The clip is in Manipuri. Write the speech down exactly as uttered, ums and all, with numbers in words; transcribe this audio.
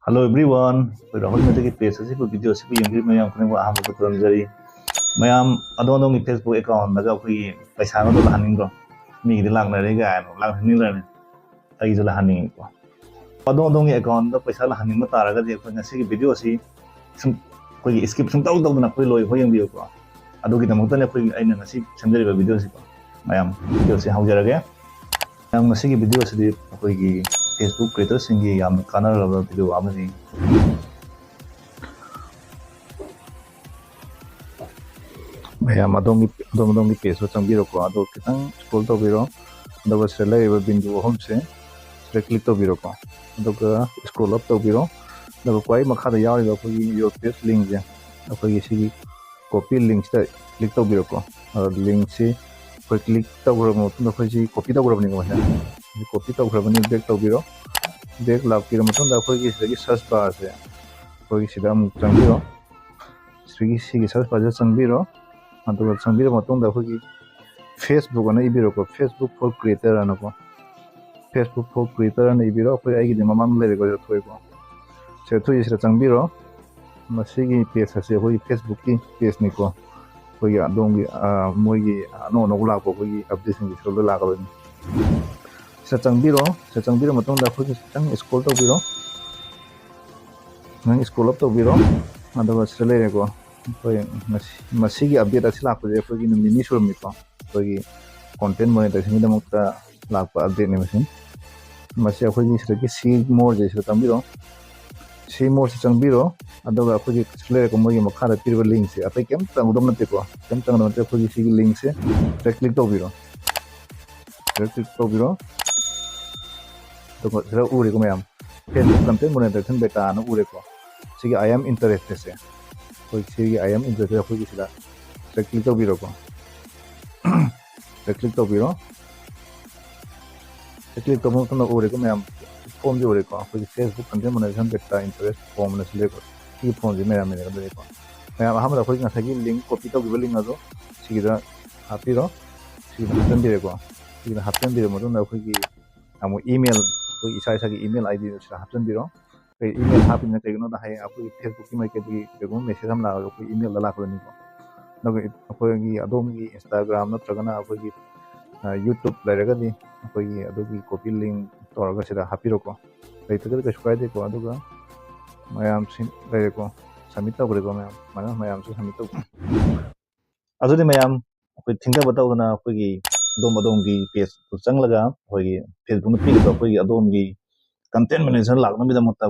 Hello everyone, ꯑꯩꯈꯣꯏ ꯔꯥꯍꯨꯜ ꯃꯩꯇꯩꯒꯤ ꯄꯦꯖ ꯑꯁꯤꯕꯨ, ꯚꯤꯗꯤꯑꯣ ꯑꯁꯤꯕꯨ ꯌꯦꯡꯕꯤꯔꯤꯕ ꯃꯌꯥꯝ ꯈꯨꯗꯤꯡꯃꯛ ꯑꯍꯥꯟꯕꯗ ꯈꯨꯔꯨꯝꯖꯔꯤ꯫ ꯃꯌꯥꯝ ꯑꯗꯣꯝ ꯑꯗꯣꯝꯒꯤ ꯐꯦꯁꯕꯨꯛ ꯑꯦꯀꯥꯎꯟꯗꯒ ꯑꯩꯈꯣꯏꯒꯤ ꯄꯩꯁꯥꯒꯗꯣ ꯂꯥꯛꯍꯟꯅꯤꯡꯗ꯭ꯔꯣ? ꯃꯤꯒꯤꯗꯤ ꯂꯥꯛꯅꯔꯦ ꯀꯥꯏꯅ ꯂꯥꯛꯍꯟꯅꯤꯡꯗ꯭ꯔꯅꯦ? ꯑꯩꯒꯤꯁꯨ ꯂꯥꯛꯍꯟꯅꯤꯡꯉꯤꯀꯣ꯫ ꯑꯗꯣꯝ ꯑꯗꯣꯝꯒꯤ ꯑꯦꯀꯥꯎꯟꯗ ꯄꯩꯁꯥ ꯂꯥꯛꯍꯟꯅꯤꯡꯕ ꯇꯥꯔꯒꯗꯤ ꯑꯩꯈꯣꯏ ꯉꯁꯤꯒꯤ ꯚꯤꯗꯤꯑꯣ ꯑꯁꯤ ꯁꯨꯝ ꯑꯩꯈꯣꯏꯒꯤ ꯁ꯭ꯀꯤꯞ ꯁꯨꯝ ꯇꯧ ꯇꯧꯗꯅ ꯑꯩꯈꯣꯏ ꯂꯣꯏꯐꯥꯎ ꯌꯦꯡꯕꯤꯌꯨꯀꯣ꯫ ꯑꯗꯨꯒꯤꯗꯃꯛꯇꯅꯦ ꯑꯩꯈꯣꯏꯒꯤ ꯑꯩꯅ ꯉꯁꯤ ꯁꯦꯝꯖꯔꯤꯕ ꯚꯤꯗꯤꯑꯣꯁꯤꯀꯣ꯫ ꯃꯌꯥꯝ ꯚꯤꯗꯤꯑꯣꯁꯤ ꯍꯧꯖꯔꯒꯦ꯫ ꯃꯌꯥꯝ ꯉꯁꯤꯒꯤ ꯚꯤꯗꯤꯑꯣ ꯑꯁꯤꯗꯤ ꯑꯩꯈꯣꯏꯒꯤ ꯐꯦꯁꯕꯨꯛ ꯀ꯭ꯔꯤꯌꯦꯇꯔꯁꯤꯡꯒꯤ ꯌꯥꯝꯅ ꯀꯥꯟꯅꯔꯕ ꯚꯤꯗꯤꯑꯣ ꯑꯃꯅꯤ꯫ ꯃꯌꯥꯝ ꯑꯗꯣꯝꯒꯤ ꯑꯗꯣꯝ ꯑꯗꯣꯝꯒꯤ ꯄꯦꯖꯇꯣ ꯆꯪꯕꯤꯔꯣꯀꯣ꯫ ꯑꯗꯣ ꯈꯤꯇꯪ ꯁ꯭ꯀ꯭ꯔꯣꯜ ꯇꯧꯕꯤꯔꯣ꯫ ꯑꯗꯨꯒ ꯁꯤꯗ ꯂꯩꯔꯤꯕ ꯕꯤꯟꯗꯨ ꯑꯍꯨꯝꯁꯦ ꯁꯤꯗ ꯀ꯭ꯂꯤꯛ ꯇꯧꯕꯤꯔꯣꯀꯣ꯫ ꯑꯗꯨꯒ ꯁ꯭ꯀ꯭ꯔꯣꯜ ꯑꯞ ꯇꯧꯕꯤꯔꯣ꯫ ꯑꯗꯨꯒ ꯈ꯭ꯋꯥꯏ ꯃꯈꯥꯗ ꯌꯥꯎꯔꯤꯕ ꯑꯩꯈꯣꯏꯒꯤ your page ꯂꯤꯡꯁꯦ, ꯑꯩꯈꯣꯏꯒꯤ ꯁꯤꯒꯤ ꯀꯣꯄꯤ ꯂꯤꯡꯁꯤꯗ ꯀ꯭ꯂꯤꯛ ꯇꯧꯕꯤꯔꯣꯀꯣ꯫ ꯑꯗꯣ ꯂꯤꯡꯁꯤ ꯑꯩꯈꯣꯏ ꯀ꯭ꯂꯤꯛ ꯇꯧꯈ꯭ꯔꯕ ꯃꯇꯨꯡꯗ ꯑꯩꯈꯣꯏꯁꯤ ꯀꯣꯄꯤ ꯇꯧꯈ꯭ꯔꯕꯅꯤꯀꯣ꯫ ꯃꯁꯦ ꯀꯣꯄꯤ ꯇꯧꯈ꯭ꯔꯕꯅꯤ꯫ ꯕꯦꯛ ꯇꯧꯕꯤꯔꯣ꯫ ꯕꯦꯛ ꯂꯥꯛꯄꯤꯔ ꯃꯇꯨꯡꯗ ꯑꯩꯈꯣꯏꯒꯤ ꯁꯤꯗꯒꯤ ꯁꯔꯆ ꯕꯥꯔꯁꯦ ꯑꯩꯈꯣꯏꯒꯤ ꯁꯤꯗ ꯑꯃꯨꯛ ꯆꯪꯕꯤꯔꯣ꯫ ꯁꯤꯒꯤ ꯁꯤꯒꯤ ꯁꯔꯆ ꯕꯥꯔꯁꯤꯗ ꯆꯪꯕꯤꯔꯣ꯫ ꯑꯗꯨꯒ ꯆꯪꯕꯤꯔ ꯃꯇꯨꯡꯗ ꯑꯩꯈꯣꯏꯒꯤ ꯐꯦꯁꯕꯨꯛ ꯑꯅ ꯏꯕꯤꯔꯣꯀꯣ꯫ Facebook for creator ꯑꯅꯀꯣ꯫ Facebook for creator ꯑꯅ ꯏꯕꯤꯔꯣ꯫ ꯑꯩꯈꯣꯏ ꯑꯩꯒꯤꯗꯤ ꯃꯃꯥꯡꯗ ꯂꯩꯔꯦꯀꯣ, ꯁꯤꯗ ꯊꯣꯛꯑꯦꯀꯣ꯫ ꯁꯤꯗ ꯊꯣꯛꯏꯁꯤꯗ ꯆꯪꯕꯤꯔꯣ꯫ ꯃꯁꯤꯒꯤ ꯄꯦꯖ ꯑꯁꯤ ꯑꯩꯈꯣꯏꯒꯤ ꯐꯦꯁꯕꯨꯛꯀꯤ ꯄꯦꯖꯅꯤꯀꯣ꯫ ꯑꯩꯈꯣꯏꯒꯤ ꯑꯗꯣꯝꯒꯤ, ꯑ, ꯃꯣꯏꯒꯤ ꯑꯅꯧ ꯑꯅꯧꯕ ꯂꯥꯛꯄ ꯑꯩꯈꯣꯏꯒꯤ ꯑꯞꯗꯦꯠꯁꯤꯡꯁꯦ ꯁꯤꯗ ꯂꯣꯏ ꯂꯥꯛꯀꯗꯣꯏꯅꯤ꯫ ꯁꯤꯗ ꯆꯪꯕꯤꯔꯣ꯫ ꯁꯤꯗ ꯆꯪꯕꯤꯔ ꯃꯇꯨꯡꯗ ꯑꯩꯈꯣꯏꯒꯤ ꯈꯤꯇꯪ ꯁ꯭ꯀ꯭ꯔꯣꯜ ꯇꯧꯕꯤꯔꯣ꯫ ꯅꯪ ꯁ꯭ꯀ꯭ꯔꯣꯜ ꯑꯞ ꯇꯧꯕꯤꯔꯣ꯫ ꯑꯗꯨꯒ ꯁꯤꯗ ꯂꯩꯔꯦꯀꯣ꯫ ꯑꯩꯈꯣꯏ ꯃꯁꯤ-, ꯃꯁꯤꯒꯤ ꯑꯞꯗꯦꯠ ꯑꯁꯤ ꯂꯥꯛꯄꯁꯦ ꯑꯩꯈꯣꯏꯒꯤ ꯅꯨꯃꯤꯠ ꯅꯤꯅꯤ ꯁꯨꯔꯝꯃꯤꯀꯣ꯫ ꯑꯩꯈꯣꯏꯒꯤ ꯀꯣꯟꯇꯦꯟ ꯃꯣꯅꯦꯇꯥꯏꯖꯦꯁꯟꯒꯤꯗꯃꯛꯇ ꯂꯥꯛꯄ ꯑꯞꯗꯦꯠꯅꯦ ꯃꯁꯤ꯫ ꯃꯁꯤ ꯑꯩꯈꯣꯏꯒꯤ ꯁꯤꯗꯒꯤ ꯁꯤ ꯃꯣꯔꯁꯦ ꯁꯤꯗ ꯆꯪꯕꯤꯔꯣ꯫ ꯁꯤ ꯃꯣꯔꯁꯤ ꯆꯪꯕꯤꯔꯣ꯫ ꯑꯗꯨꯒ ꯑꯩꯈꯣꯏꯒꯤ ꯁꯤꯗ ꯂꯩꯔꯦꯀꯣ, ꯃꯣꯏꯒꯤ ꯃꯈꯥꯗ ꯄꯤꯔꯤꯕ ꯂꯤꯡꯁꯦ ꯑꯇꯩ ꯀꯩꯝꯇ ꯇꯧꯒꯗꯕ ꯅꯠꯇꯦꯀꯣ꯫ ꯀꯩꯝꯇ ꯇꯧꯒꯗꯕ ꯅꯠꯇꯦ꯫ ꯑꯩꯈꯣꯏꯒꯤ ꯁꯤꯒꯤ ꯂꯤꯡꯁꯦ ꯁꯤꯗ ꯀ꯭ꯂꯤꯛ ꯇꯧꯕꯤꯔꯣ꯫ ꯁꯤꯗ ꯀ꯭ꯂꯤꯛ ꯇꯧꯕꯤꯔꯣ꯫ ꯑꯗꯨꯒ ꯁꯤꯗ ꯎꯔꯦꯀꯣ ꯃꯌꯥꯝ, Facebook content monetization beta ꯑꯅ ꯎꯔꯦꯀꯣ꯫ ꯁꯤꯒꯤ I am interested ꯁꯦ, ꯑꯩꯈꯣꯏ ꯁꯤꯒꯤ I am interested ꯑꯩꯈꯣꯏꯒꯤ ꯁꯤꯗ ꯁꯤꯗ ꯀ꯭ꯂꯤꯛ ꯇꯧꯕꯤꯔꯣꯀꯣ꯫ ꯁꯤꯗ ꯀ꯭ꯂꯤꯛ ꯇꯧꯕꯤꯔꯣ꯫ ꯁꯤꯗ ꯀ꯭ꯂꯤꯛ ꯇꯧꯕ ꯃꯇꯝꯗ ꯎꯔꯦꯀꯣ ꯃꯌꯥꯝ, ꯐꯣꯝꯁꯦ ꯎꯔꯦꯀꯣ꯫ ꯑꯩꯈꯣꯏꯒꯤ Facebook content monetization beta interest form ꯑꯅ ꯁꯤ ꯂꯩꯀꯣ꯫ ꯁꯤꯒꯤ ꯐꯣꯝꯁꯦ ꯃꯌꯥꯝ ꯌꯦꯡꯒꯗꯣꯏꯅꯤꯀꯣ꯫ ꯃꯌꯥꯝ ꯑꯍꯥꯟꯕꯗ ꯑꯩꯈꯣꯏꯒꯤ ꯉꯁꯥꯏꯒꯤ ꯂꯤꯡ ꯀꯣꯄꯤ ꯇꯧꯈꯤꯕ ꯂꯤꯡ ꯑꯗꯣ ꯁꯤꯒꯤꯗ ꯍꯥꯞꯄꯤꯔꯣ꯫ ꯁꯤꯒꯤꯗ ꯍꯥꯞꯆꯤꯟꯕꯤꯔꯦꯀꯣ꯫ ꯁꯤꯒꯤꯗ ꯍꯥꯞꯆꯤꯟꯕꯤꯔ ꯃꯇꯨꯡꯗ ꯑꯩꯈꯣꯏꯒꯤ ꯑꯃꯨꯛ ꯏꯃꯦꯜ, ꯑꯩꯈꯣꯏ ꯏꯁꯥ ꯏꯁꯥꯒꯤ ꯏꯃꯦꯜ ꯑꯥꯏ ꯗꯤꯗꯨ ꯁꯤꯗ ꯍꯥꯞꯆꯤꯟꯕꯤꯔꯣ꯫ ꯏꯃꯦꯜ ꯍꯥꯞꯄꯤꯅ ꯀꯩꯒꯤꯅꯣꯗ ꯍꯌꯦꯡ ꯑꯩꯈꯣꯏꯒꯤ ꯐꯦꯁꯕꯨꯛꯀꯤ ꯃꯥꯏꯀꯩꯗꯒꯤ ꯀꯩꯒꯨꯝꯕ ꯃꯦꯁꯦꯖ ꯑꯃ ꯂꯥꯛꯑꯒ ꯑꯩꯈꯣꯏ ꯏꯃꯦꯜꯗ ꯂꯥꯛꯀꯗꯣꯏꯅꯤꯀꯣ꯫ ꯑꯗꯨꯒ ꯑꯩꯈꯣꯏꯒꯤ ꯑꯗꯣꯝꯒꯤ ꯏꯟꯁꯇꯥꯒ꯭ꯔꯥꯝ ꯅꯠꯇ꯭ꯔꯒꯅ ꯑꯩꯈꯣꯏꯒꯤ ꯌꯨꯇ꯭ꯌꯨꯕ ꯂꯩꯔꯒꯗꯤ ꯑꯩꯈꯣꯏꯒꯤ ꯑꯗꯨꯒꯤ ꯀꯣꯄꯤ ꯂꯤꯡ ꯇꯧꯔꯒ ꯁꯤꯗ ꯍꯥꯞꯄꯤꯔꯣꯀꯣ꯫ ꯂꯩꯇ꯭ꯔꯒꯗꯤ ꯀꯩꯁꯨ ꯀꯥꯏꯗꯦꯀꯣ꯫ ꯑꯗꯨꯒ ꯃꯌꯥꯝꯁꯤ ꯂꯩꯔꯦꯀꯣ, ꯁꯕꯃꯤꯠ ꯇꯧꯈ꯭ꯔꯦꯀꯣ ꯃꯌꯥꯝ꯫ ꯁꯨꯃꯥꯏꯅ ꯃꯌꯥꯝꯁꯨ ꯁꯕꯃꯤꯠ ꯇꯧꯈ꯭ꯔꯦ꯫ ꯑꯗꯨꯗꯤ ꯃꯌꯥꯝ ꯑꯩꯈꯣꯏ ꯊꯤꯡꯊꯕ ꯇꯧꯗꯅ ꯑꯩꯈꯣꯏꯒꯤ ꯑꯗꯣꯝ ꯑꯗꯣꯝꯒꯤ ꯄꯦꯖꯇꯨ ꯆꯪꯂꯒ ꯑꯩꯈꯣꯏꯒꯤ ꯐꯦꯁꯕꯨꯛꯅ ꯄꯤꯔꯤꯕ ꯑꯩꯈꯣꯏꯒꯤ ꯑꯗꯣꯝꯒꯤ ꯀꯟꯇꯦꯟ ꯃꯦꯅꯦꯖꯔ ꯂꯥꯛꯅꯕꯒꯤꯗꯃꯛꯇ